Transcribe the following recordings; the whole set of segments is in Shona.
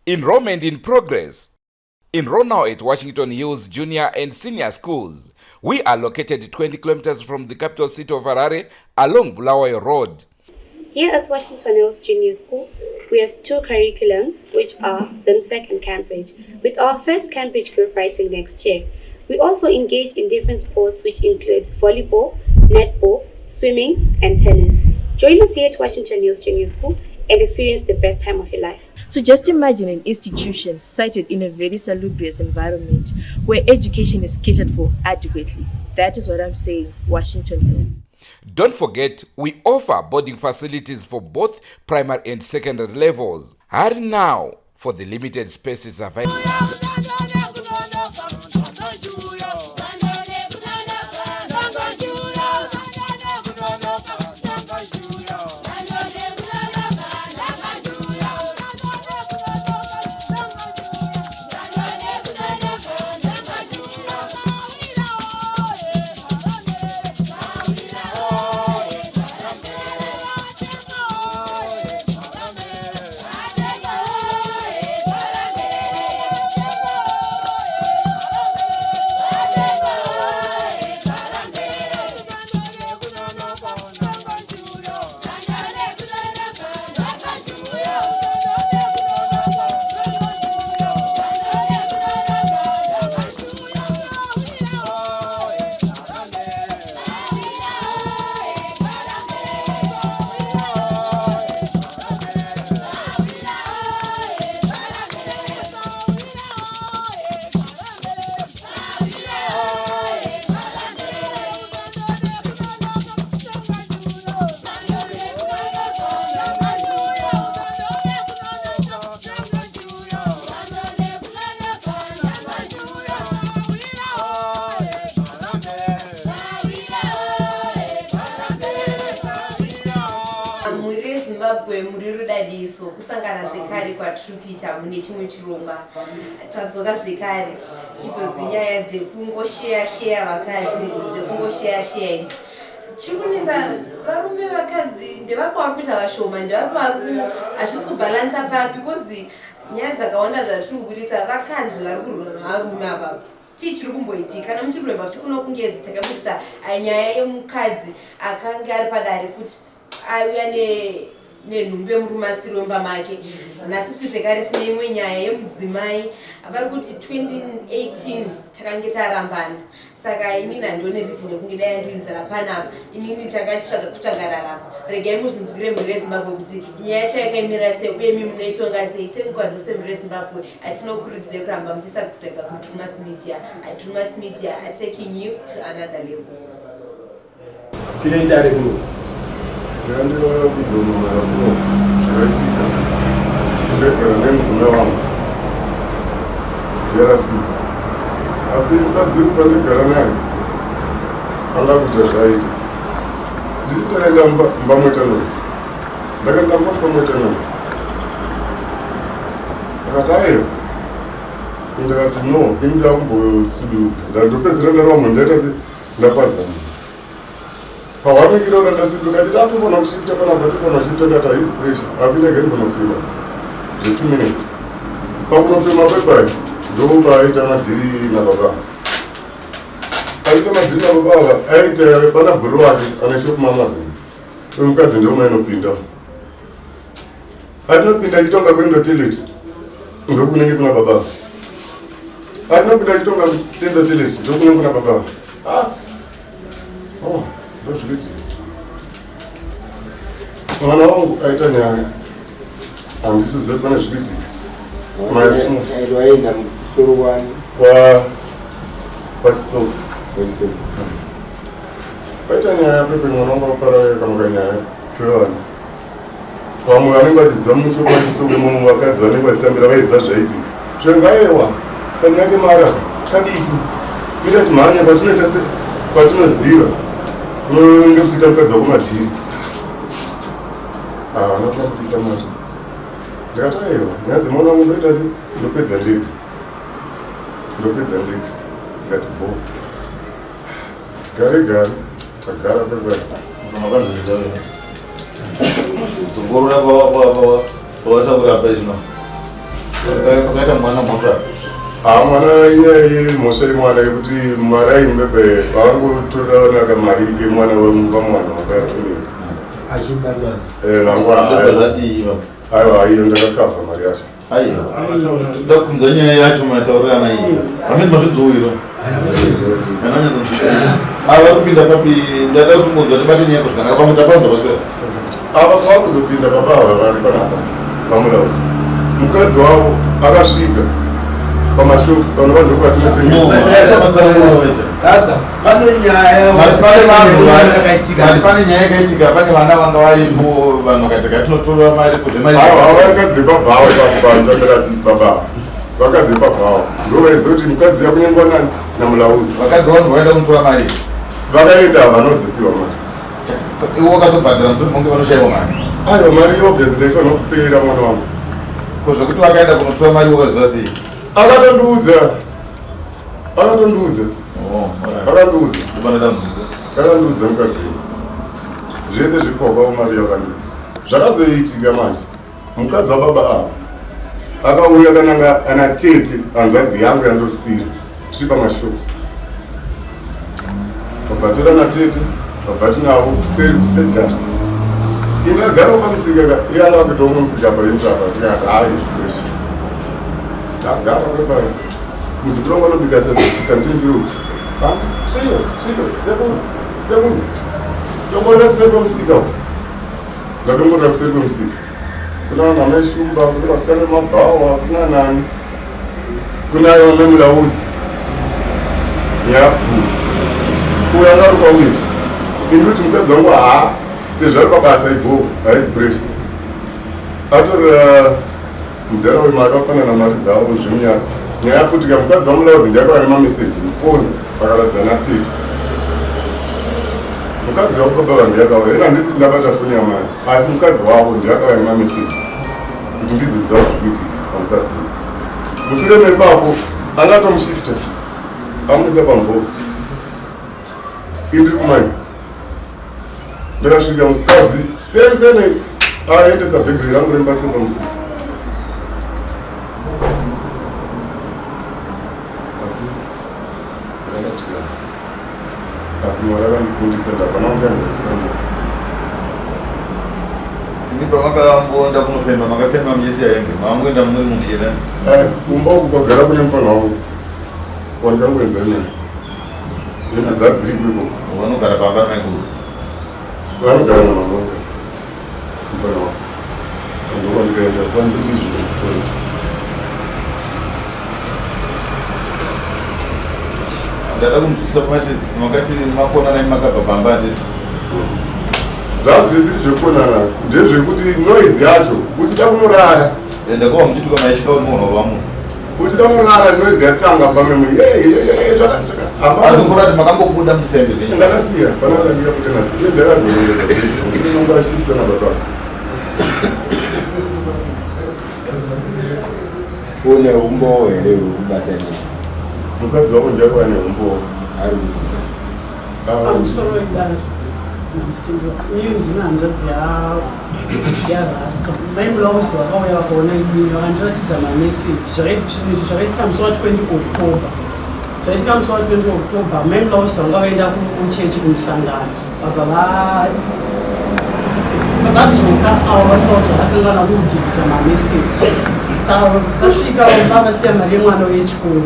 Enrollment in progress. Enroll now at Washington Hills Junior and Senior Schools. We are located 20 kilometers from the capital city of Harare along Bulawayo Road. Here at Washington Hills Junior School, we have two curriculums, which are ZIMSEC and Cambridge, with our first Cambridge group writing next year. We also engage in different sports, which include volleyball, netball, swimming, and tennis. Join us here at Washington Hills Junior School and experience the best time of your life. So just imagine an institution sited in a very salubrious environment where education is catered for adequately. That is what I'm saying, Washington Hills. Don't forget, we offer boarding facilities for both primary and secondary levels. Hurry now for the limited spaces available. Mhuri yeZimbabwe muri rudadiso kusangana zvekare kwatiri kuita mune chimwe chirongwa. Tadzoka zvekare idzodzi nyaya dzekungosheya sheya vakadzi dzekungosheya sheya idzi. Chiri kunetsa varume vakadzi ndevapi vari kuita vashoma ndevapi vari hazvisi kubhalansa papi because nyaya dzakawanda dzatiri kuburitsa vakadzi vari kurwa nevarume apa. Chii chiri kumboitika? Kana muchiri kuremba futi kuno kungezi takabudisa nyaya yemukadzi akange ari padare futi aiuya nenhumbu yemurume asiri wemba make. Nhasi futi zvekare tine imwe nyaya yemudzimai vari kuti 2018 takange tarambana saka inini handione reason yekunge dai andinzara panapa inini takatsvaga kutsvaga raramo regai muzvinzwire mhuri yezimbabwe kuti nyaya yacho yakaimira sei uye mi munoitonga sei senguva dzose mhuri yezimbabwe atinokurudzire kuramba muchisubscribe kudrumas media adrumas media are taking you to another level Tinei dare kuno. Ndakandouya kuzonora kuno zvakaitika. Ndagara nemudzimai wangu. DRC. Asi mukadzi uyu pandaigara naye anga kuita zvaaita. Ndisi ndakaenda mumba moita noise. Ndakaenda mumba moita noise. Akati aiwa. Ndakati no, ini ndakumbosuduruka. Ndopedzisira ndarova munhu ndaita se ndapazama pawanekirona ndasinduka chiti atofanira kushifta panapa tofanira kushifta ndati haisi pressure asi ndege ndinofema zve two minutes pakunofema pepai ndopaaita madhiri nababa aita madhiri nababa ava aita pana bhuru wake ane shop mamazini uyu mukadzi ndomainopinda Atinopinda achitonga kuenda toilet ndokunenge kuna baba. Atinopinda achitonga kuenda toilet ndokunenge kuna baba. Ah. Oh, ndozvikuitika. Mwana wangu aita nyaya. Handisi kuziva pane zvikuitika. Waenda musoro wani? Kwa kwachitsoko. Paita nyaya pepe mwana wangu apara kamuka nyaya. Twewana. Vamwe vanenge vachiziva mushoko vachitsoka imomo vakadzi vanenge vachitambira vaiziva zvaiitika. Zvanzi aiwa kanyaya kemari apa kadiki ita timhanya kwatinoita se kwatinoziva unonge kuchiita mukadzi wako madhiri. Haana kuda kubudisa mari. Ndikati aiwa nyaya dzemwana wangu ndoita se ndopedza ndega. Ndopedza ndega. Ndikati bho. Gare gare tagara kwekwe. Zongorora pawataura apa izvino. Pakaita mwana mhosva. Ah, mwana inyaya yemhosva yemwana yekuti mari aimbepe vakangotorera vana kamari kemwana wemwana wakatoneka. Zvadii? Aiwa, iyo ndakakavha mari yacho. Aiwa, toda kunzwa nyaya yacho matauriro amaiita. Hamene mazvidzowira. Ava vari kupinda papi? Ndada kuti munzwa tibate nyaya zvakanaka pamwe tapanzwa paswera. Ava vakuzopinda baba ava vari panapa pamulauzi. Mukadzi wavo akasvika pamashops pano vanhu ndopatinotengesa. Rasta, pane nyaya Mati pane vanhu yakaitika. Mati pane nyaya yakaitika, pane vana vanga varipo, vanhu vakati katinotora mari kuzvemari. Ava vakadzi vepabhawa ipapo panotambira baba ava. Vakadzi vepabhawa ndo vaiziva kuti mukadzi yakunyengwa nani namulauzi. Vakadzi vanhu vakaenda kunotora mari. Vakaenda vanozopiwa mari. Saka iwe wakazobhadhara mushure monge vanoshaiwa mari. Aiwa, mari obvious ndaifanira kupera mwana wangu. Ko zvekuti vakaenda kunotora mari wakaziva sei? Akatondiudza. Akatondiudza. Oh, alright. Akandiudza. Ndopane dambudziko. Akandiudza mukadzi. Zvese zviri pababa mari yakandiudza. Zvakazoitika manje. Mukadzi wababa ava akauya kananga ana tete hanzvadzi yangu yandosira tiri pamashops. Vabva tora natete vabva tinavo kuseri kusejari. Ini agarawo pamusika ka iye anga akuitawo pamusika apa ini apa tikati hayi fresh. Tagara pepai. Muzukuru wangu anobika sadza chikandini chiri uku. Hanti sviyo sviyo sekuru sekuru. Dongorera kuseri kwemusika uku. Ndadongorera kuseri kwemusika. Kuna vanhu amai Shumba, kune vasikana vemabhawa, kuna nani. Kuna amai Mulauzi. Nyabvu. Uyo anga ari kwawivi. Ini kuti mukadzi wangu haa sezvo ari pabasa ibhoo haisi pressure. Atorera mudhara wemari wafanana mari dzavo zvemunyata. Nyaya yaputika mukadzi waMulauzi ndiye akava nemameseji mufoni vakaratidza natete. Mukadzi wavo baba vangu yakauya. Ina handisi kuti ndabata foni yamai asi mukadzi wavo ndiye akauya nemameseji kuti ndizoziva zviri kuitika pamukadzi uyu. Mushure mepapo anga atomushifta amuisa pamvovhu. Ini ndiri kumai. Ndakasvika mukadzi same same aendesa bhegi rangu rembatya pamusika. Asi ndakatya. Asi Mwari akandikundisa ndapana kungandirwisana. Imi pamakamboenda kunofema makafema muchisiya hembe makangoenda muri munhu yena. Kumba uku kwagara kune mufana wangu wandikangoenza naye. Hembe dzadziriko ikoko. Vanogara pamba namaiguru. Vanogara namama vangu mufana wangu. Saka ndokwandikaenda kwandiri zvekuforest. Ndada kunzwisisa pamati makati makonana imi makabva pamba handiti? Zvazvo zvisiri zvekukonana ndezvekuti noise yacho uchida kunorara. Ende kwa muchituka maishika uri munhu rwa munhu. Uchida kunorara noise yatanga pamwe Vanhu kurati makangobuda muchisiya hembe dzenyu. Ndakasiya panotangira kuita nazvo. Iye ndakazorongedza. Ndinonga shift na baba. Une umbowo here hwekubata nyaya? Mukadzi wako ndiye akauya neumbowo. Ari Pamusoro wedare ini ndine hanzvadzi yaRasta. Mai Mulauzi vakauya vakaona inini vakandiratidza mameseji. Izvi zvakaitika musi wa20 October. Zvaitika musi wa20 October, Mai Mulauzi vanga vaenda kuchechi kumusangano. Vabva vadzoka avo vaMulauzi vakatangana kudhilita mameseji. Saka vasvika vamba vasiya mari yemwana wechikoro.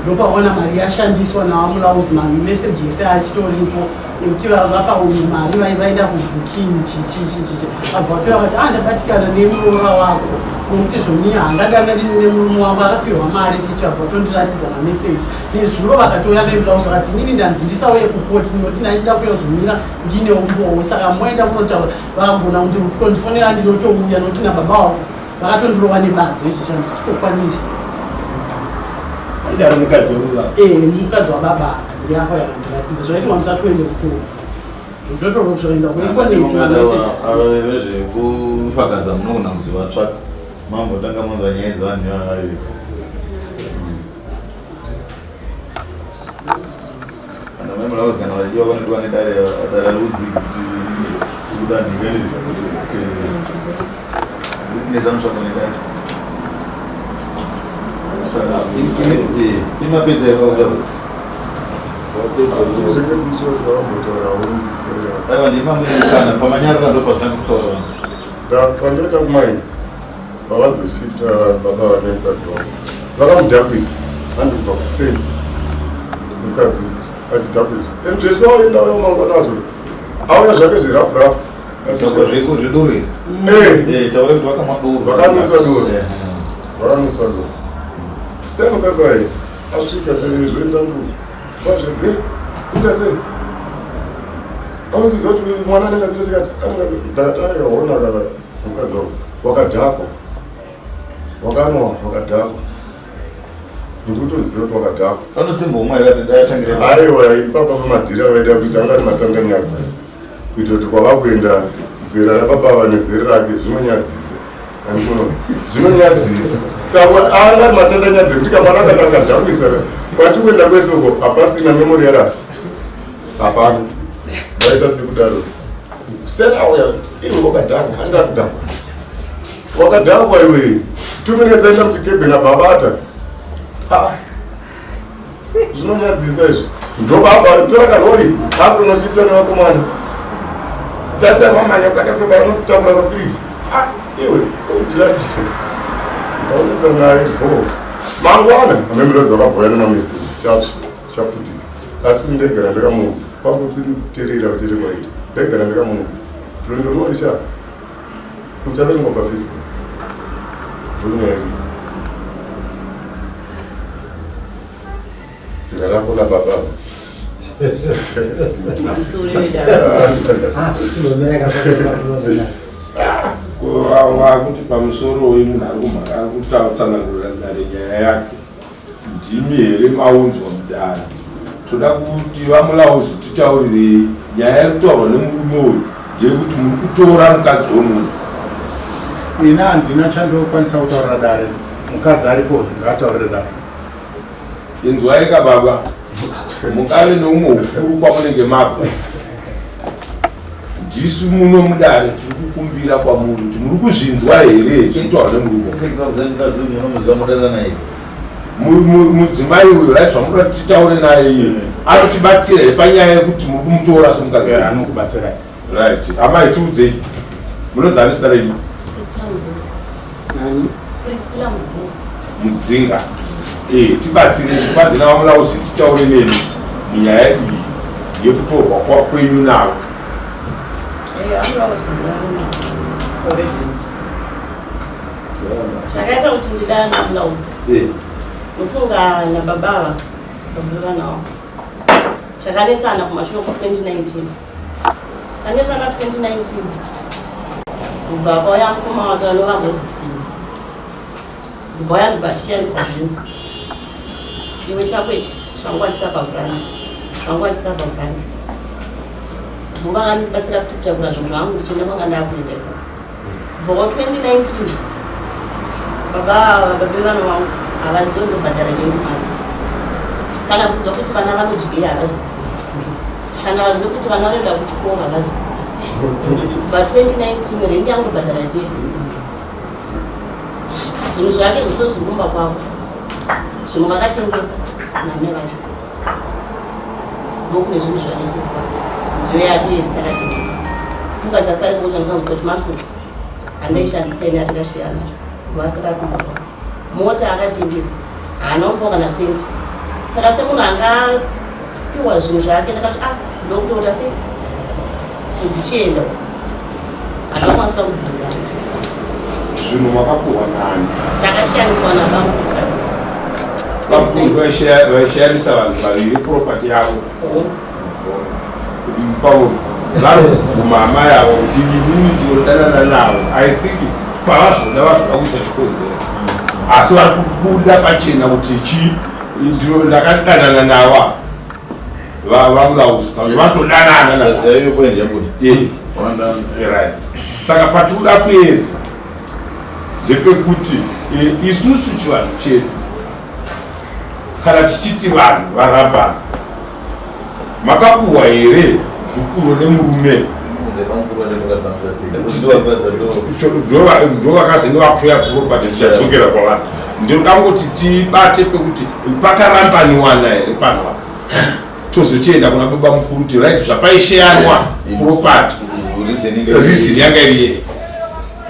Ndopaona mari yashandiswa naVaMulauzi mameseji ese achitoripo ekuti vapa uyu mari vaenda kubooking chichichichichi. Vabva vatouya vakati ah ndabatikana nemuroora wako nokuti zvoni hangadana nemurume wangu akapihwa mari chichi. Vabva vatondiratidza mameseji. Nezuro vakatouya Mai Mulauzi vakati inini ndanzi ndisauye kukoti nokuti ndachida kuuya kuzomira ndine umbowo. Saka moenda kunotaura vakagona kundifonera ndinotouya nokuti nababa wavo vakatondirova nebadza izvo zvandisitokwanisa. Idaro mukadzi wababa. Mukadzi wababa ndiye akauya akandiratidza zvaitirwa musi wa20 October. Ndotoka kusvika kuikoneti mameseji. Ava vezvekufakaza munogona kuzovatsvaka. Mambotanga manzwa nyaya dzevanhu ivava vaviri. Kana mai Mulauzi kana vachidiwa vanodiwa nedare dare rudzi kuti tikuda nhinga iri. Kuneza mutsvako nedare. Imapedza aiwa ndimamukana pamanyarira ndo pasina kutaura vanhu. Pandoenda kumai vavazoshifta baba vane mukadzi wavo vakamudhakwisa hanzi kubva kuseni mukadzi uyu achidhakwisa and jesu aenda uyo mangwana acho auya zvake zverafu rafu zvedoro taura kuti vakamwa doro vakamwiswa doro vakamwiswa doro seni kakai asvika sezvoenda kwazvege kuita sei auziziva kuti mwana anenge achiita chikati anenge ndakati aiwaona kana mukadzi wangu wakadhakwa wakanwa wakadhakwa ndikutoziva kuti wakadhakwa anosimba yatangira aiwa ipapa pamadhiri avaida kuita anga ari matanganyadza kuitira kuti kwavakuenda zera rababa nezera rake zvinonyadzisa andikuno zvinonyadzisa saka anga ari matanganyadza ekuti kamwana akati akadhakwisa kwati kuenda kwese uko hapasina memori yarasi hapana vaita sekudaro sena auya iwe wakadhakwa handida kudhakwa wakadhakwa iwe 2 minutes aenda muchikebhena bhabata. Ah, zvinonyadzisa izvi ndobaba tora karori akutonochifta nevakomana tatavamanya kwatatoba pafiriji. Ah, iwe utirasi ndaonetsa naye bo mangwana amemirozi vakabhoya nemameseji chatsva chaputika asi ndegara ndakamuudza kwakusiri kuteerera kuchete kwaita ndegara ndakamuudza ndondonorisha uchaverengwa paFacebook ndonyaya iripo zera rako nababa. Pamusoro wedare. Vakuti pamusoro wemunhu ari kumhaka ari kutsanangurira dare nyaya yake ndimi here maunzwa mudare toda kuti vamulauzi titaurirei nyaya iri kutaurwa nemurume uyu ndeyekuti muri kutora mukadzi wemunhu. Ini handina chandokwanisa kutaurira dare mukadzi aripo ngaataurire dare. Inzwai ka baba mungave neumwe ukuru kwamunenge mabva ndisu muno mudare tiri kukumbira kwamuri kuti muri kuzvinzwa here zviri kutaurwa nemurume. Mukadzi munomuziva mudana naye? Mudzimai uyu, right, zvamunoda kuti titaure naye iye anotibatsira here panyaya yekuti muri kumutora semukadzi? Anokubatsirai. Right, amai, tiudzei munonzi zita renyu. Priscilla Mudzinga. Mudzinga. Tibatsire tibatsire vamulauzi titaure nemi munyaya iyi yekutorwa kwenyu navo. Amulauzi kuorezvinzi zvakaita kuti ndidana namulauzi nofunga nababa ava baba vanawo takanetsana kumashure ku2019 tanetsana 2019 kubva kwauya mukoma wake anova Mozisiwa ndibva uya ndibva tichishandisa zvinhu iwe chako ichi zvangu achisa pavhuranda zvangu achisa pavhuranda munga akandibatsira futi kutakura zvinhu zvangu ndichienda kwanga ndakuenda iko kubva kwa 2019 baba ava baba vana vangu havazivi kundobhadhara rendi mari kana kuziva kuti vana vanodyei havazvizivi kana vazive kuti vana vanoenda kuchikoro havazvizivi kubva 2019 rendi yangu ndobhadhara ndega zvinhu zvake zvose zviri kumba kwavo zvimwe vakatengesa name vacho ndokune zvinhu zvake sofa midziyo yake yese takatengesa funga chasare kuchandikanzwa kuti masofa andaishandisa ini atikashiya nacho vasati akumba kwavo mota akatengesa haana kupiwa kana senti saka semunhu angapiwa zvinhu zvake ndakati ah ndokutoita sei kudzichienda handakwanisa kubvunza. Zvinhu makapuhwa nani? Takashandiswa nabamukuru. Vakuru vaishayanisa vanhu vaviri property yavo pavo vari kubvuma amai avo kuti inini ndinodanana navo. I think pavazoda vazoda kuisa chikonzero asi vari kubuda pachena kuti chi ndakadanana navo vamulauzi vatodanana navo. Right, saka patinoda kuenda ndepekuti isusu chivanhu chedu kana tichiti vanhu varambana makapuhwa here gupuro nemurume ndo vakazenge vakuya property tichadzokera kwavanhu. Ndinoda kuti tibate pekuti pakarambaniwana here pano apa, tozochienda kuna baba mukuru kuti right, zvapaisheyanwa property, reason yanga iri yei?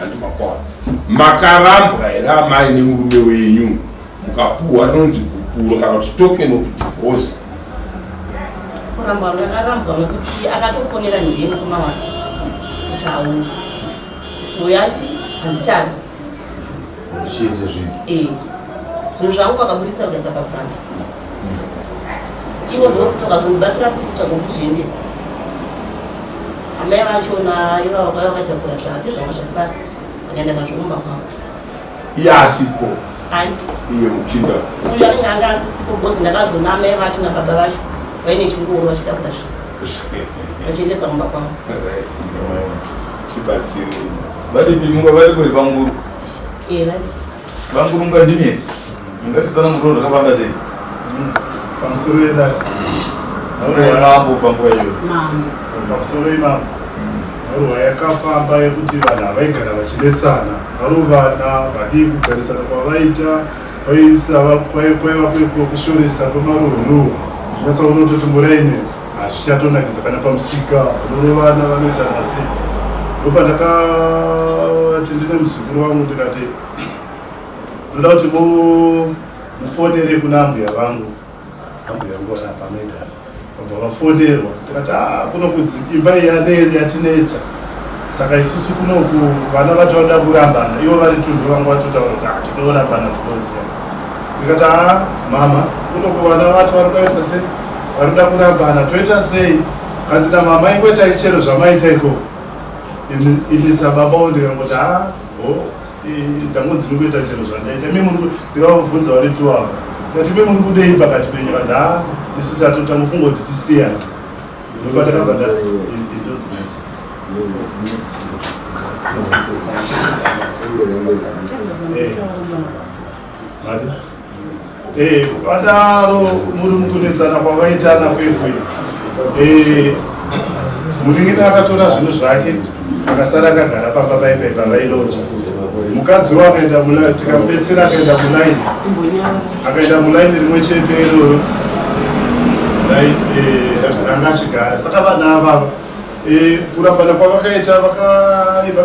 Handimakwana. Makarambwa here amai nemurume wenyu, mukapuhwa rinonzi gupuro kana kuti token of divorce? Kurambwa ndakarambwa nekuti akatofonera ndiye mukoma wake kuti auye, kuti uyachi handichada. Zvichiise zvinhu. Eh, zvinhu zvangu akaburitsa ukaisa pafront, ivo ndokuti vakazomubatsira futi kutsvaga kuzviendesa. Amai vachona ivo vakauya vakatakura zvake zvanga zvasara, vakaenda nazvo kumba kwavo. Iye asipo? Ani? Iye muchinda. Uyu anenge anga asisipo, because ndakazoona amai vacho nababa vacho vaine chingoro vachitakura zvinhu vachiendesa kumba kwavo. Chibatsirei. Varipi? Munga vari kwezi vanguru? Eh, vari. Vanguru, mungandini here? Mungatitsananguriro zvakafamba sei? Pamusoro yedai. Mambo panguva iyoyo. Mambo. Pamusoro imambo, nharwa yakafamba yekuti vanhu havaigara vachinetsana, varovana, vadii kugarisana kwavaita kwaisava kwaiva kwekushoresa kwemarohwerohwe. Nyatsa unototi muraine hazvichatonakidza, kana pamusika vanorovana, vanoitana sei. Ndopandakati ndine muzukuru wangu, ndikati ndoda kuti mufonere kuna ambuya vangu. Ambuya vangu vanapa maitafa vabva vafonerwa. Ndikati, "Ah, kuno kudzi imba iyi yatinetsa, saka isusu kunoku vana vati vanoda kurambana." Ivo vari tundu vangu vatotaura kuti, "Ah, tinorambana, tinoziva." Ndikati, "Aa mama, kunoku vana vati vari kuda kuita sei, vari kuda kurambana, toita sei?" Kanzi namama, "Ingoitai chero zvamaita ikoko." Ini sababawo ndikangoti, "A ho, ndangonzi ndingoita chero zvandaita." Imi muri, ndikavabvunza vari two ava, ndikati, "Imi muri kudei pakati penyu?" Kanzi, "A isu tato tangofunga kuti tisiyane." Ndopandakabva indodzinaisi. Mati vadaro muri mukunetsana kwavaitana kwekwe, munin'ina akatora zvinhu zvake, akasara akagara pamba paipai pavailoja. Mukadzi wakaenda, tikamubetsera, akaenda mulaini, akaenda mulaini rimwe chete iroro ranga achigara. Saka vana avava, kurambana kwavakaita,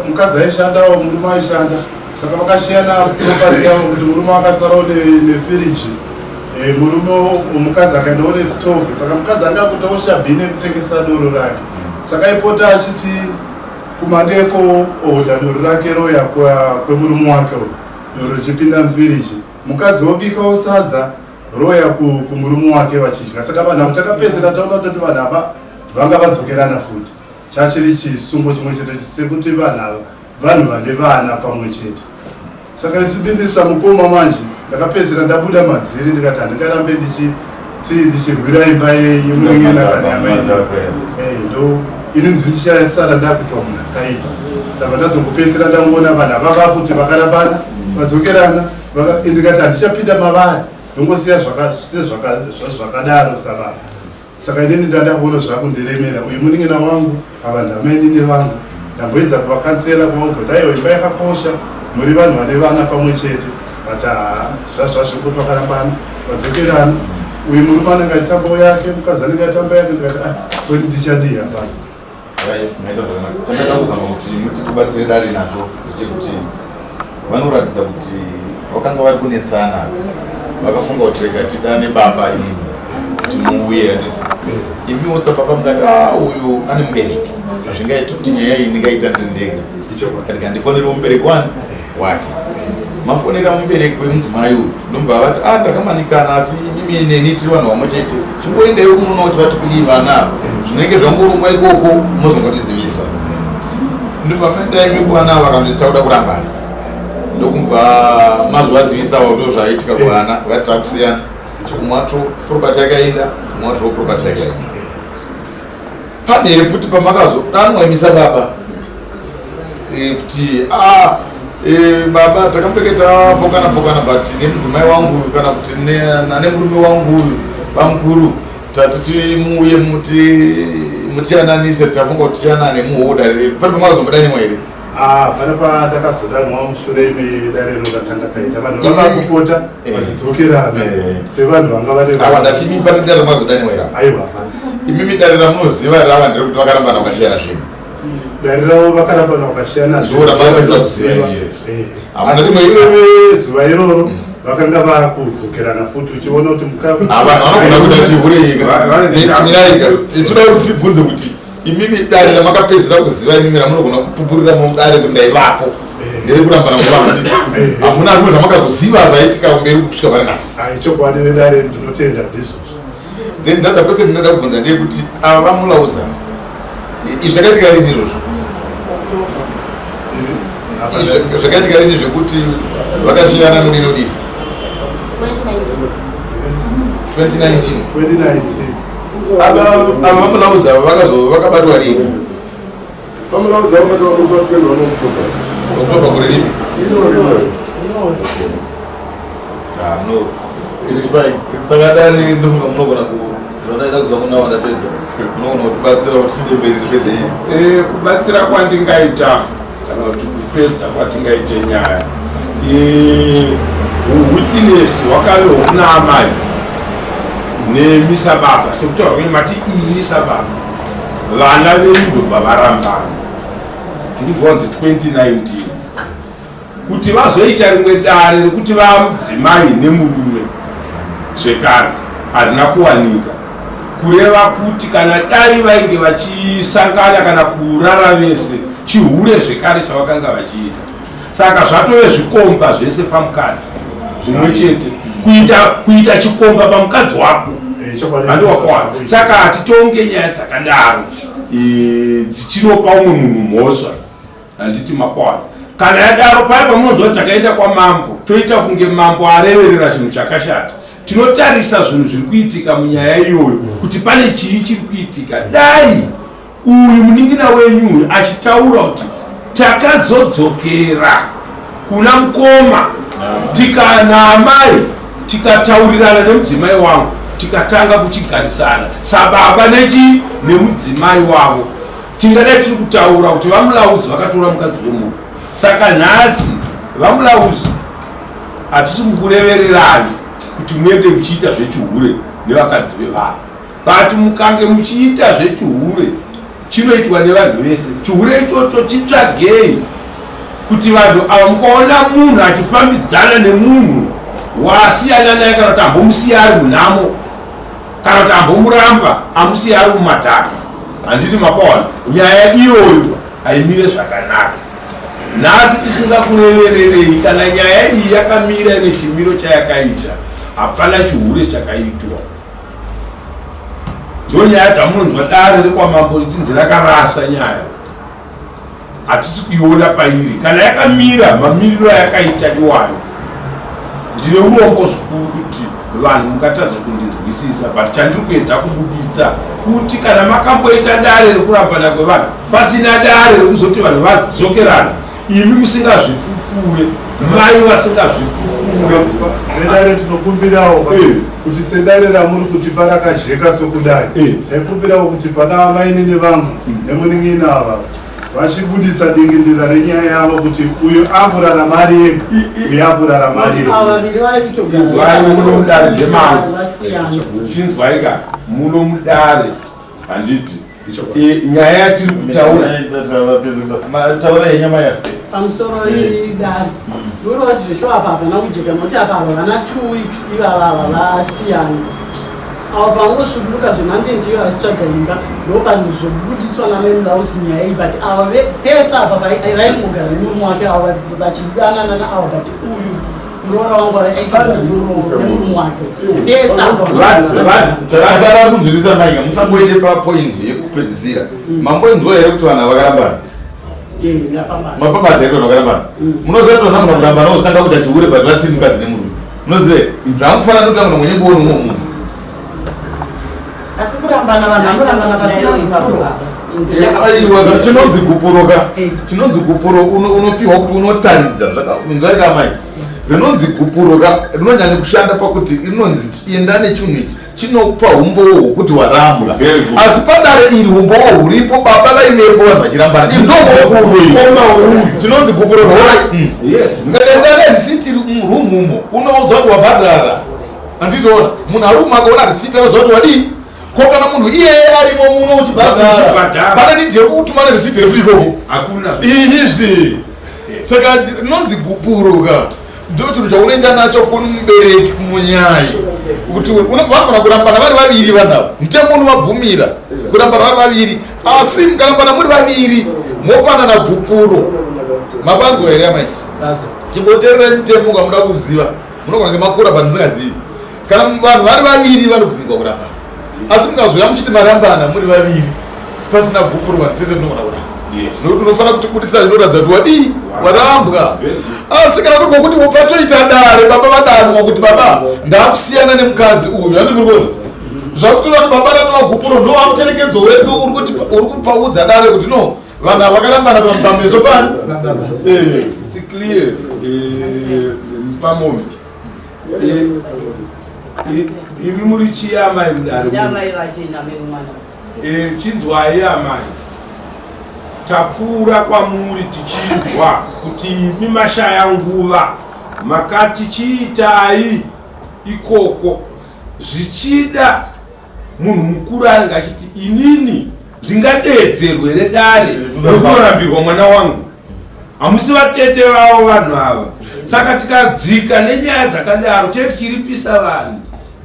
mukadzi aishandawo, murume aishanda, saka vakashiyana property yavo kuti murume akasarawo nefiriji, murume, mukadzi akaendawo nestovhu. Saka mukadzi anga akutawo shabhini ekutengesa doro rake, saka aipota achiti kumadeko ohodha doro rake roya kwemurume wake uyu, doro richipinda mufiriji, mukadzi wobikawo sadza roya kumurume wake, vachidya. Saka vanhu avo takapedzera taona kutoti vanhu ava vanga vadzokerana futi, chachiri chisungo chimwe chete sekuti vanhu ava vanhu vane vana pamwe chete. Saka isu ndindisa mukoma manje ndakapedzera ndabuda madziri, ndikati handingarambe ndichirwira imba yemunin'ina kana yamaini. Ndo ini ndichasara ndakuitwa munhu akaipa. Ndabva ndazongopedzisira ndangoona vanhu ava vakuti vakarambana, vadzokerana, ndikati handichapinda mavari, ndongosiya sezvakadaro savanhu. Saka inini ndanda kuona zvakundiremera. Uyu munin'ina wangu, ava ndamainini vangu. Ndamboedza kuvakansela, kuvaudza kuti aiwa, imba yakakosha, muri vanhu vane vana pamwe chete, but haa, zvazvazvekuti vakarambana, vadzokerana. Uyu murume anenge achitambawo yake, mukadzi anenge achitamba yake. Ndikati, "Ah, kweni ndichadii hapana." Right, maita zvakanaka. Chandada kuzama kuti muti tibatsire dare nacho ndechekuti vanoratidza kuti vakanga vari kunetsana, vakafunga kuti rega tidane baba imimi kuti muuye, handiti? Imiwo sababa mukati, "A uyu ane mubereki, zvingaiti kuti nyaya iyi ndingaita ndiri ndega, rega ndifonere mubereki wani wake." Mafonera mubereki wemudzimai uyu, ndomubva vati, "A takamanikana, asi imimi neni tiri vanhu vamwe chete, chingoendaiwo munoona kuti vati kudii vana ava, zvinenge zvangorongwa ikoko mozongotizivisa." Ndobva maenda imi kuvana ava, vakandoti takuda kurambana. Ndokubva mazovazivisawo, ndo zvaitika kuvana, vati takusiyana. Umwe wacho property yakaenda, umwe wacho property yakaenda. Pane here futi pamakazodanwa imisa baba, kuti a baba, takambenge tapokana pokana, but nemudzimai wangu kana kuti nemurume wangu uyu bamukuru, tati timuuye mutiyananise, tafunga kuti tiyanane muhodha rere"? Pane pamakazombodaniwa here? Ah, pana pandakazodanwa mushure medare roratanga taita vanhu vakakupota vachidzokerana sevanhu vanga vane Ava ndati imi pane dare mazodaniwa here? Aiwa, hapana. Imimi dare ramunoziva rava nderekuti vakarambana vakashiyana zvinhu. Dare ravo vakarambana vakashiyana Ndoo ramakapedzisa kuziva, yes. Hamuna Asi rimwe- mushure mezuva iroro vakanga vakudzokerana futi uchiona kuti Ah, vanhu vanogona kuita chihure miraika isuda kuti tibvunze kuti imimi dare ramakapedzisira kuziva imimi ramunogona kupupurira mudare kuti ndaivapo nderekurambana kuvanhu hamuna rimwe zvamakazoziva zvaitika kumberi kusvika pari nhasi. Chokwadi vedare ndinotenda ndizvozvo. Then the other question ndinoda kubvunza ndeyekuti ava vamulauza izvi zvakaitika rini izvozvo? Izvi zvakaitika rini zvekuti vakashiyana nodii nodii? 2019. 2019. Ava vamulauza ava vakazo vakabatwa rini? Vamulauza vakabatwa musi wa 21 October. October gore ripi? Iro rino. Ah, no. It's fine. Saka dare ndofunga munogona ku zvandada kuzwa kuna wandapedza. Munogona kutibatsira kuti tiende mberi tipedze nyaya. Kubatsira kwandingaita kana kuti kupedza kwatingaite nyaya, witness hwakave hwokuna amai nemi sababa, sekutaura kwenyu mati ini sababa vana venyu ndobva varambana, tiri kunzi 2019 kuti vazoita rimwe dare rekuti vamudzimai nemurume zvekare harina kuwanika, kureva kuti kana dai vainge vachisangana kana kurara vese chihure zvekare chavakanga vachiita. Saka zvatove zvikomba zvese pamukadzi zvimwe chete, kuita chikomba pamukadzi wako handiwakwana. Saka hatitonge nyaya dzakadaro dzichinopa umwe munhu mhosva, handiti makwana. Kana yadaro paya pamunonzwa kuti takaenda kwamambo toita kunge mambo areverera chinhu chakashata, tinotarisa zvinhu zviri kuitika munyaya iyoyo kuti pane chii chiri kuitika. Dai uyu munin'ina wenyu uyu achitaura kuti takazodzokera kuna mukoma tika naamai tikataurirana nemudzimai wangu tikatanga kuchigarisana sababa nechi nemudzimai wavo, tingadai tiri kutaura kuti vamulauzi vakatora mukadzi wemunhu. Saka nhasi vamulauzi hatisi kukurevererai kuti muende muchiita zvechihure nevakadzi vevanhu, but mukange muchiita zvechihure chinoitwa nevanhu vese, chihure ichocho chitsvagei kuti vanhu ava mukaona munhu achifambidzana nemunhu wasiyana naye, kana kuti ambomusiya ari munhamo, kana kuti ambomuramba amusiya ari mumadhaka, handiti makaona nyaya iyoyo haimire zvakanaka. Nhasi tisingakurevererei, kana nyaya iyi yakamira nechimiro chayakaita, hapana chihure chakaitwa. Ndo nyaya dzamunonzwa dare rekwamambo richinzi rakarasa nyaya, hatisi kuiona pairi. Kana yakamira mamiriro ayakaita iwayo, ndine urombo zvikuru kuti vanhu mukatadza kundinzwisisa, but chandiri kuedza kubuditsa kuti kana makamboita dare rekurambana kwevanhu pasina dare rekuzoti vanhu vadzokerana, imi musingazvipupure, mai vasingazvipupure. Vedare, tinokumbirawo kuti sedare ramuri kutipa rakajeka sokudai, taikumbirawo kuti pana amainini vangu nemunin'ina ava vachibuditsa dingindira renyaya yavo kuti uyu akurarama ari ega, uyu akurarama ari ega. Ava vaviri vaitogara Inzwai muno mudare ndemari. vasiyana. Chinzwaika muno mudare, handiti nyaya yatiri kutaura Taura yenyama ya. Pamusoro idare, ndoreva kuti zvesho apa hapana kujeka, nokuti apa ava vana 2 weeks ivava ava vasiyana, avo pangosuduruka zvemhande ndiyo vachitsvaga imba, ndo panozobudiswa namemulausi nyaya iyi. But ava pese apa vaingogara nemurume wake, ava vachidanana naava, but uyu muroora wangu aigara nemurume wake pese apa. Chakadara kunzwisisa maika, musangoende papoint yekupedzisira. Mamboinzwa here kuti vanhu vakarambana? Mapapadza here kuti vanhu vakarambana? Munoziva kuti vanhu vakarambana vozotanga kuita chihure, but vasiri mukadzi nemurume. Munoziva zvamufanira kuti vamwe mwenye kuona umwe munhu. Asi kurambana vanhu vanorambana pasina gupuro. Aiwa, chinonzi gupuro ka, chinonzi gupuro unopiwa kuti unotaridza. Inzwaika amai. Rinonzi gupuro rinonyanya kushanda pakuti rinonzi enda nechinhu ichi chinopa umbowo hwokuti warambwa. Asi padare iri umbowo huripo, baba vaivepo vanhu vachirambana. Iri ndogupuro tinonzi gupuro rorai. Enda nerisiti murumu umo unoudzwa kuti wabhadhara. Handitoona munhu ari umu akaona risiti anoziva kuti wadii. Ko kana munhu iyeye arimo muno uchibhadhara, pane need yekutuma nerisiti refuti ikoko? Hakuna. Izvi saka rinonzi gupuro ka ndo chinhu chaunoenda nacho kumubereki kumunyai kuti vanogona kurambana vari vaviri vanhu ava, mutemo unovabvumira kurambana vari vaviri, asi mukarambana muri vaviri mopanana gupuro. Mapanzwa here amaisi? Chimboteererai mutemo kamuda kuziva, munogona kunge makura but musingazivi. Kana vanhu vari vaviri vanobvumigwa kurambana, asi mukazouya muchiti marambana muri vaviri pasina gupuro, vanhu tese tinogona kuramba, nokuti unofanira kutibudisa zvinoratidza kuti wadii, warambwa. Asi kana kuri kwokuti patoita dare, baba vadanwa kuti baba ndakusiyana nemukadzi uyu, handi muri kuona zvakutora kuti baba ratova gupuro, ndo wamucherekedzo wedu uri kupaudza dare kuti no, vanhu ava vakarambana pameso pani. It's clear. Pamombe imi muri chii amai mudare? Ndamai vacho, namai mwana. Chinzwai amai, tapfuura kwamuri tichinzwa kuti imi mashaya nguva, makati chiitai ikoko. Zvichida munhu mukuru anenge achiti inini ndingadeedzerwe redare rekurambirwa mwana wangu, hamusi vatete vavo vanhu ava. Saka tikadzika nenyaya dzakadaro tee tichiripisa vanhu,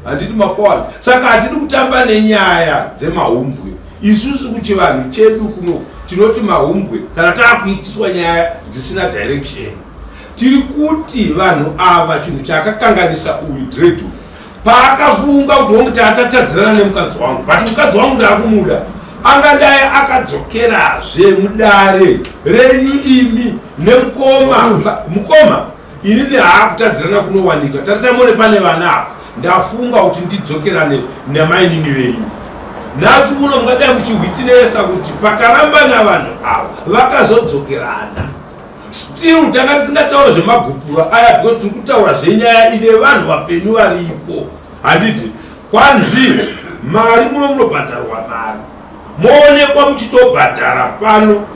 handiti makwani? Saka hatidi kutamba nenyaya dzemahumbwe. Isusu kuchivanhu chedu kuno tinoti mahumbwe kana taakuitiswa nyaya dzisina direction. Tiri kuti vanhu ava chinhu chakakanganisa uyu dread paakafunga kuti hongu tatatadzirana nemukadzi wangu, but mukadzi wangu ndaakumuda, angadai akadzokerazve mudare renyu imi nemukoma. Mukoma, inini haakutadzirana kunowanika, tarisamone pane vana apa, ndafunga kuti ndidzokerane namainini venyu. Nhasi uno mungadai muchihwitinesa kuti pakarambana vanhu ava vakazodzokerana, still tanga tisingataura zvemagupuro aya because tiri kutaura zvenyaya ine vanhu vapenyu varipo, handiti? Kwanzi mari muno munobhadharwa mari, moonekwa muchitobhadhara pano,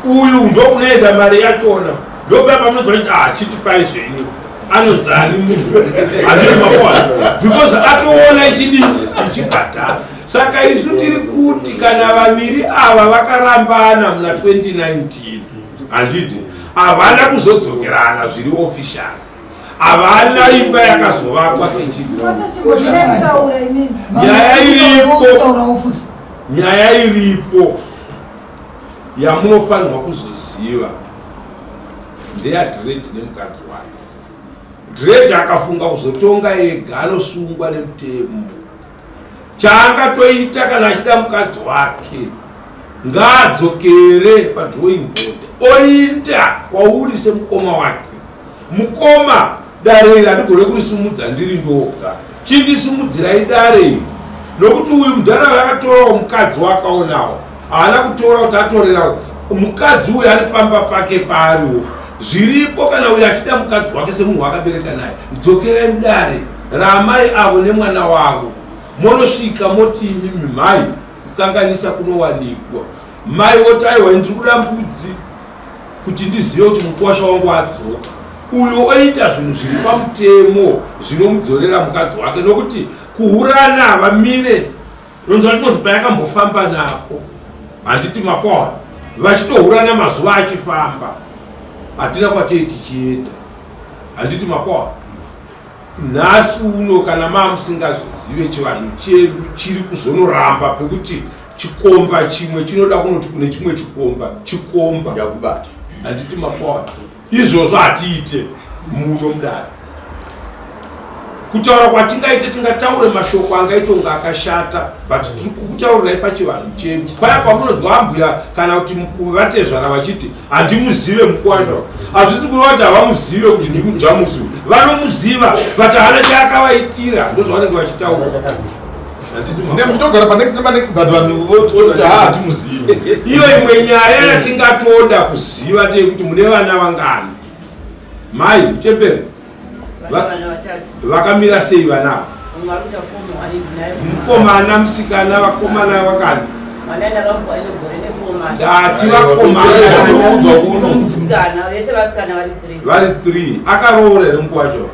uyu ndokunoenda mari yachona, ndopa pamunonzwa chiti ah, chitipai zvenyu, anonzani munhu, handiti maona? Because atoona ichidisi ichibhadhara. Saka isu tiri kuti kana vaviri ava vakarambana muna 2019, handiti havana kuzodzokerana zviri official, havana imba yakazovakwa kechii. Nyaya iripo, nyaya iripo yamunofanirwa kuzoziva ndeyadred nemukadzi wake. Dred akafunga kuzotonga ega anosungwa nemutemo. Chaangatoita kana achida mukadzi wake, ngaadzokere padrawing board, oinda kwauri semukoma wake. Mukoma, dare iri handigone kurisimudza ndiri ndoga, chindisimudzirai dare iri, nokuti uyu mudhara akatorawo mukadzi wakaonawo, haana kutora kuti atorera mukadzi uyu ari pamba pake paariwo zviripo. Kana uyu achida mukadzi wake semunhu waakabereka naye, dzokerai mudare raamai avo nemwana wavo, monosvika moti imimi mhai, kukanganisa kunowanikwa. Mai voti aiwa, ndiri kuda mbudzi kuti ndizive kuti mukuwasha wangu adzoka. Uyo oita zvinhu zviri pamutemo zvinomudzorera mukadzi wake, nokuti kuhurana havamire ronzwa tinonzi payakambofamba napo, handiti makwaona vachitohurana mazuva achifamba, hatina kwatei tichienda, handiti makwaona? Nhasi uno kana maa musingazvizive, chivanhu chedu chiri kuzonoramba pekuti chikomba chimwe chinoda kunoti kune chimwe chikomba chikomba yakubata, handiti makwaona? Izvozvo hatiite muno mudare. Kutaura kwatingaite, tingataure mashoko angaite kunge akashata, but tiri kukutaurirai pachivanhu chedu. Paya pamunonzwa ambuya kana kuti vatezvara vachiti handimuzive mukwasha, hazvisi kureva kuti havamuzive kuti ndimudzvamusi. Vanomuziva, but haana chaakavaitira, ndozvavanenge vachitaura. Muchitogara panext nepanext, but vanhu vototi ha, hatimuzivi. Iyo imwe nyaya yatingatoda kuziva ndeyekuti mune vana vangani? Mai muchembere vakamira sei vana ava? Mukomana, musikana, vakomana vakani? Ndati vakomana vari 3 akaroora here mukuwacho?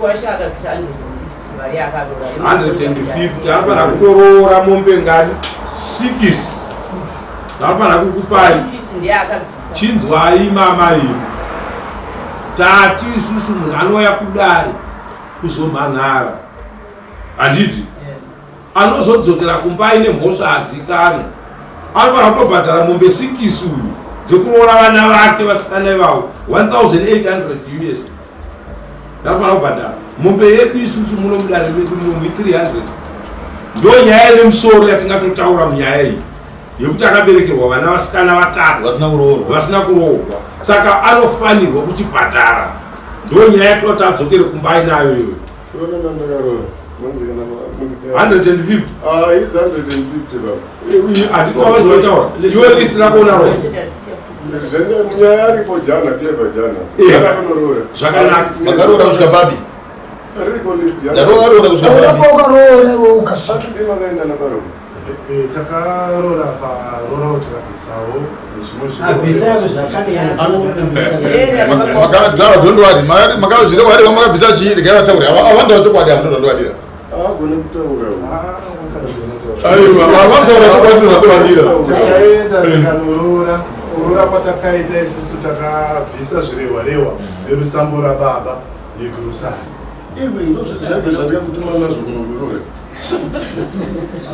150 anofanira kutoroora mombe ngani? 6 anofanira kukupai. Chinzwai mama imi, tati isusu munhu anouya kudare kuzomhan'ara, handiti? Anozodzokera kumba aine mhosva azikanwa, anofanira kutobhadhara mombe sikisi uyu dzekuroora vana vake vasikana ivavo 1800 us anofanira kubhadhara mombe yedu isusu muno mudare medu muno mui 300. Ndo nyaya ine musoro yatingatotaura munyaya iyi yekuti akaberekerwa vana vasikana vatatu vasina kuroorwa, saka anofanirwa kuchibhadhara. Ndo nyaya yatoti adzokere kumba ainayo iyoyo. 150 handikuvavanzvataura iwe list rako unaro. Nyaya aripo jana clever jana akatonoroora. Zvakanaka. Makaroora kusvika papi? Ririko list. Ndatokaroora kusvika papi? Ukaroora iwe ukasvika. Makaenda nabarume. Takaroora paroora tikabvisawo nezvimwe. Abvisa zvakare. Makadhara dhondowadhi makazvirewa makabvisa chii? Regai vataure avantaura chokwadi ava ndodondowadira. Haagone kutaura. Aiwa, vanotaura chokwadi ndodondowadira. Takaenda tikanoroora. Kuroora kwatakaita isusu takabvisa zvirehwa-rehwa nerusambo rababa negrosari. Iwe ndozvaibve zvandakakutuma nazvo kunongorora.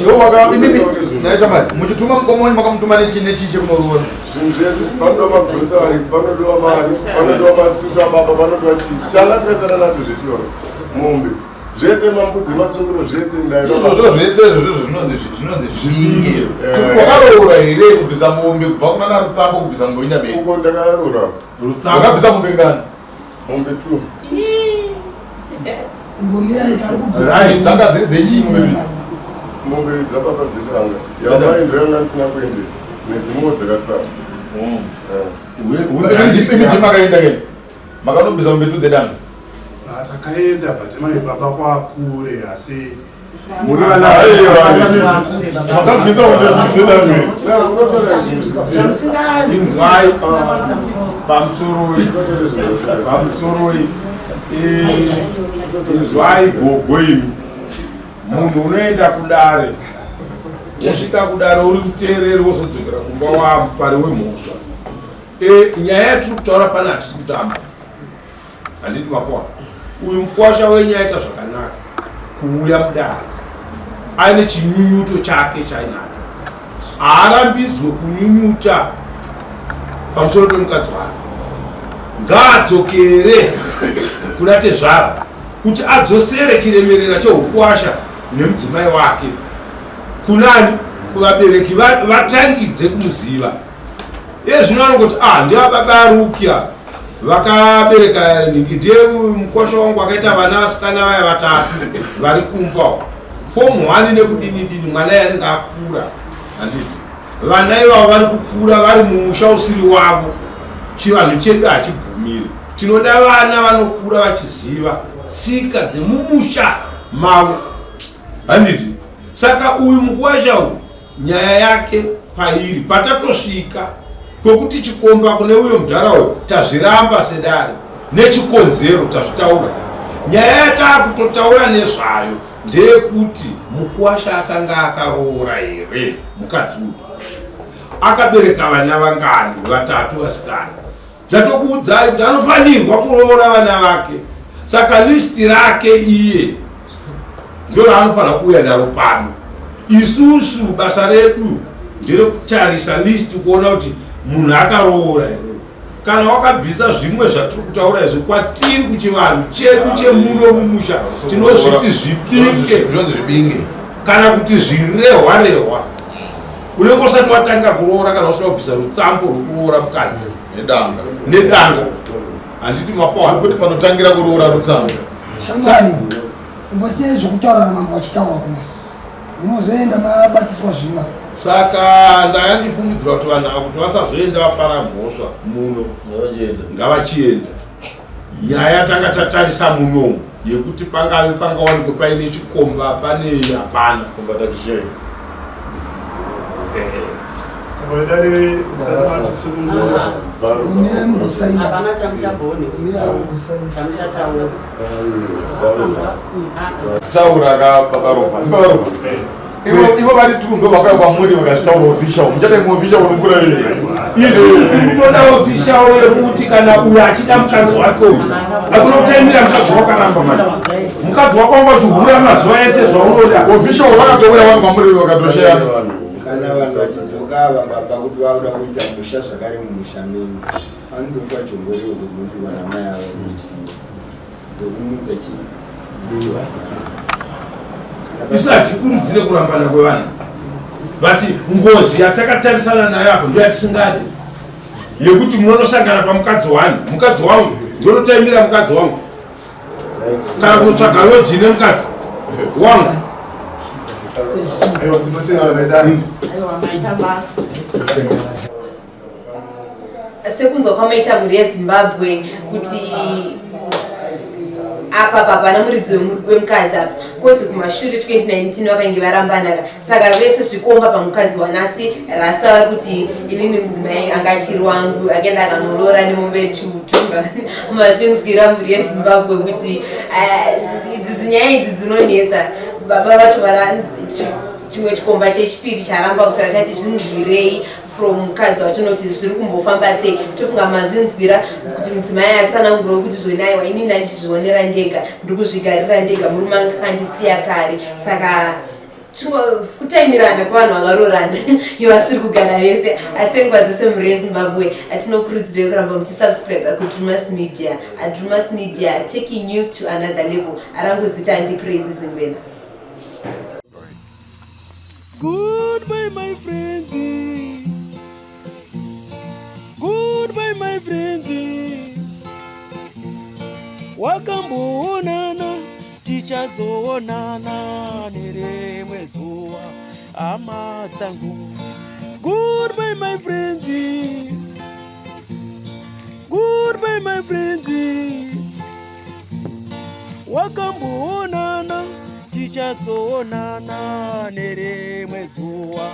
Iwo waka imimi naishamai muchituma mukoma wenyu makamutuma nechii nechii chekunoroora? Zvinhu zvese panodiwa magrosari, panodiwa mari, panodiwa masutu ababa, panodiwa chii changa tikasara nacho zvechiyoro, mombe zvese, mambudzi emasungiro zvese. Izvozvo zvese izvozvo zvinonzi zvibinge. Wakaroora here kubvisa mombe kubva kuna narutsambo kubvisa mombe uina uko ndakaroora. Wakabvisa mombe ngani? Mombe two. Imbomirai kari. Dzanga dziri dzechii mombe idzi? Mombe dzababa dzedanga, yamai ndo yanga ndisina kuendesa nedzimwewo dzakasara. Imi makaenda ke makanobvisa mombe tu dzedanga? Takaenda but mai baba kwakure asi Muri vana makabvisa mombe tu dzedanga. Inzwai, pamusoroi, pamusoroi. Inzwai gogo imi, munhu unoenda kudare, wosvika kudare uri muteereri, wozodzokera kumba wamupari wemhosva. Nyaya yatiri kutaura pana hatisi kutamba, handiti mapona? Uyu mukwasha wenyu aita zvakanaka kuuya mudare aine chinyunyuto chake chainacho. Haarambidzwe kunyunyuta pamusoro pemukadzi wake. Ngaadzokere kuna tezvara kuti adzosere chiremerera cheukwasha nemudzimai wake kunani kuvabereki vatangidze kumuziva. Iye zvino vanongoti ah, ndevababa Arukya vakabereka nhingi, ndiye mukwasha wangu akaita vana vasikana vaya vatatu vari kumba fomu 1 nekudini dini. Mwana iye anenge akura, handiti? Vana ivavo vari kukura vari mumusha usiri wavo. Chivanhu chedu hachibvumiri. Tinoda vana vanokura vachiziva tsika dzemumusha mavo, handiti? Saka uyu mukuwasha uyu nyaya yake pairi patatosvika kwekuti chikomba kune uyo mudhara uyo tazviramba sedare nechikonzero tazvitaura. Nyaya yataakutotaura nezvayo ndeyekuti mukuwasha akanga akaroora here mukadzi uyu, akabereka vana vangani? Vatatu vasikana. Ndatokuudzai kuti anofanirwa kuroora vana vake, saka listi rake iye ndo raanofanira kuuya naro pano. Isusu basa redu nderekutarisa list kuona kuti munhu akaroora here. Kana wakabvisa zvimwe zvatiri kutaura izvi, kwatiri kuchivanhu chedu chemuno mumusha tinozviti zvibinge Zvinonzi zvibinge kana kuti zvirehwa rehwa. Unenge usati watanga kuroora kana usina kubvisa rutsambo rwekuroora mukadzi nedanga. Nedanga, handiti mapoa? Kuti panotangira kuroora rutsambo. Shamwari, imbosiyai zvokutaura namambo vachitaura kumwe. Munozoenda mabatiswa zvimwa. Saka ndakandifungidzira kuti vanhu ava kuti vasazoenda vapara mhosva muno, ngavachienda. Nyaya yatanga tatarisa munomu yekuti pangave pangawanikwe paine chikomba pane hapana. Komba takishei. Eh. Saka vedare usati matisunungura. Mirai mugosaina. Hapana chamuchabone. Mirai mugosaina. Chamuchataura. Taura ka baba Ropa. Baba Ropa. Ivo ivo vari tu ndo vakauya kwamuri vakazvitaura official. Muchada imwe official unokura here? Isu tiri kutoda official yekuti kana uyo achida mukadzi wake uyu hakuna kutaimira mukadzi wako akaramba mani mukadzi wako wanga uchihura mazuva ese zvaunoda. Official vakatouya vanhu kwamuri vakatosheyana. Kana vanhu vachidzoka ava baba kuti vakuda kuita musha zvakare mumusha menyu vanotofa jongwe reuko rinodiwa namai ava rinodyiwa ndokumutsa chii Isu hatikurudzire kurambana kwevanhu but ngozi yatakatarisana nayo apo ndoyatisingade yekuti munonosangana pamukadzi wani mukadzi wangu ndonotaimira mukadzi wangu kana kunotsvaga loji nemukadzi wangu. Aiwa tinotenda vedare. Aiwa maita basa. Sekunzwa kwamaita mhuri yeZimbabwe kuti apa papa namuridzi wemukadzi apa kozi kumashure 2019 vakange varambanaka saka vese zvikomba pamukadzi wanasi rasta vari kuti inini mudzimai anga achiri wangu akaenda akanolora nemombe tutunga mazvinzwira mhuri yeZimbabwe kuti idzi dzinyaya idzi dzinonetsa. Baba vacho varanzi chimwe chikomba chechipiri charamba kutaura chati zvinzwirei from mukadzi wacho noti zviri kumbofamba sei. Tofunga mazvinzwira kuti mudzimai atsanangurawo kuti zvoni aiwa inini ndandizvionera ndega, ndiri kuzvigarira ndega, murume anga akandisiya kare. Saka kutaimirana kwevanhu vakarorana iyo vasiri kugara vese. Asi nguva dzose mhuri yeZimbabwe atinokurudzirei kuramba muchisubscribe kuDrumas Media. Drumas Media taking you to another level. Arangu zita andiPraise Zingwena. Goodbye, my friends. Goodbye, my friends. Wakamboonana, tichazoonana nerimwe zuva, hama dzangu. Goodbye, my friends. Goodbye, my friends. Wakamboonana, tichazoonana nerimwe zuva,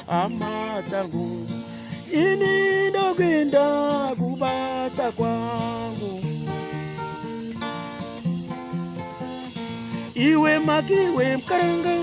hama dzangu. Ini ndokuenda kubasa kwangu. Iwe makiwe mkaranga.